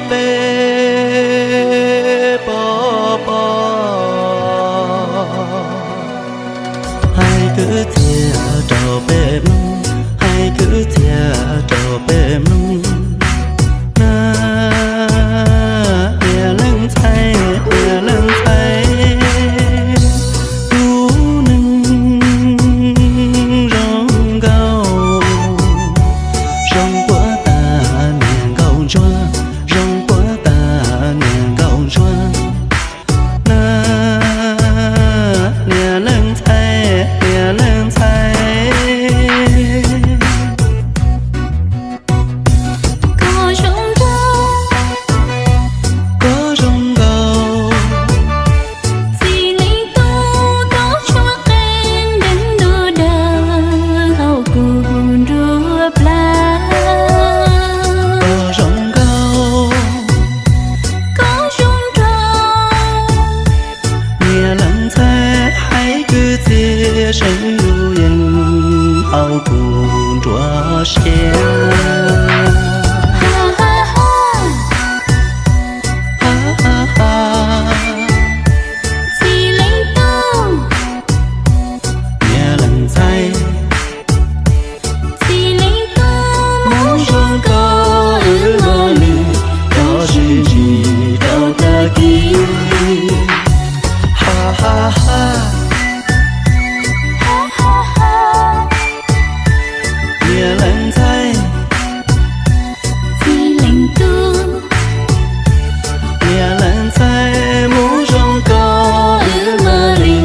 Peb pov pob, hais kwv txhiaj rau peb mloog, hais kwv txhiaj rau peb mloog. Na, niam leej ntxhais, niam leej ntxhais, tus neeg zoo nkauj, zoo puag ta niag nkauj ntsuag, zoo puag ta niag nkauj ntsuag. Na, niam leej ntxhais, niam leej ntxhais, koj zoo nkauj, koj zoo nkauj. Txiv leej tub, tau tshuab qeej nteeg nruab dawb hauv kuv nruab plab. Koj zoo nkauj, koj zoo nraug. Niam leej ntxhais, hais kwv txhiaj seev lub yeeb hauv kuv nruab siab. Ha, ha, ha. Ha, ha, ha. Txiv leej tub, niam leej ntxhais, txiv leej tub, mus zoo nkauj wb mam li rov sib ntsib rau tag kis. Ha, ha, ha. Ha, ha, ha. Niam leej ntxhais, txiv leej tub, niam leej ntxhais, mus zoo nkauj wb mam li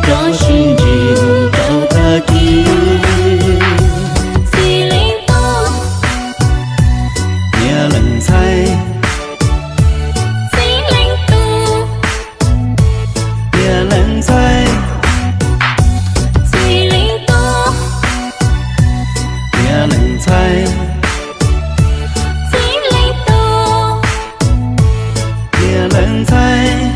rov sib ntsib rau tag kis. Txiv leej tub, niam leej ntxhais, txiv leej tub, niam leej ntxhais, txiv leej tub, niam leej ntxhais, txiv leej tub, niam leej ntxhais,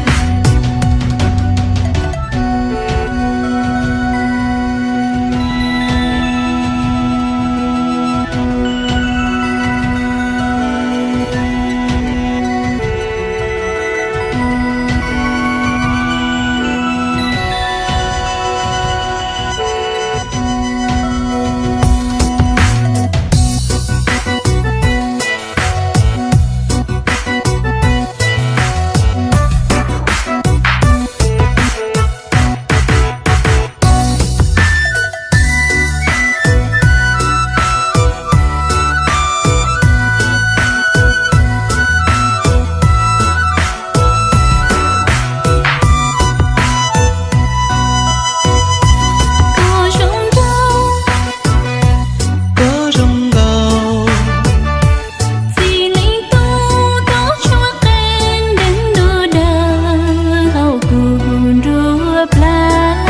koj zoo nraug, koj zoo nkauj. Txiv leej tub, tau tshuab qeej nteeg nruab dawb hauv kuv nruab plab.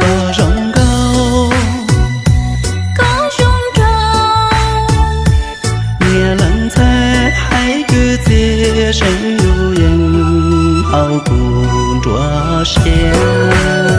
Koj zoo nkauj, koj zoo nraug. Niam leej ntxhais, hais kwv txhiaj seev lub yeeb hauv kuv nruab siab.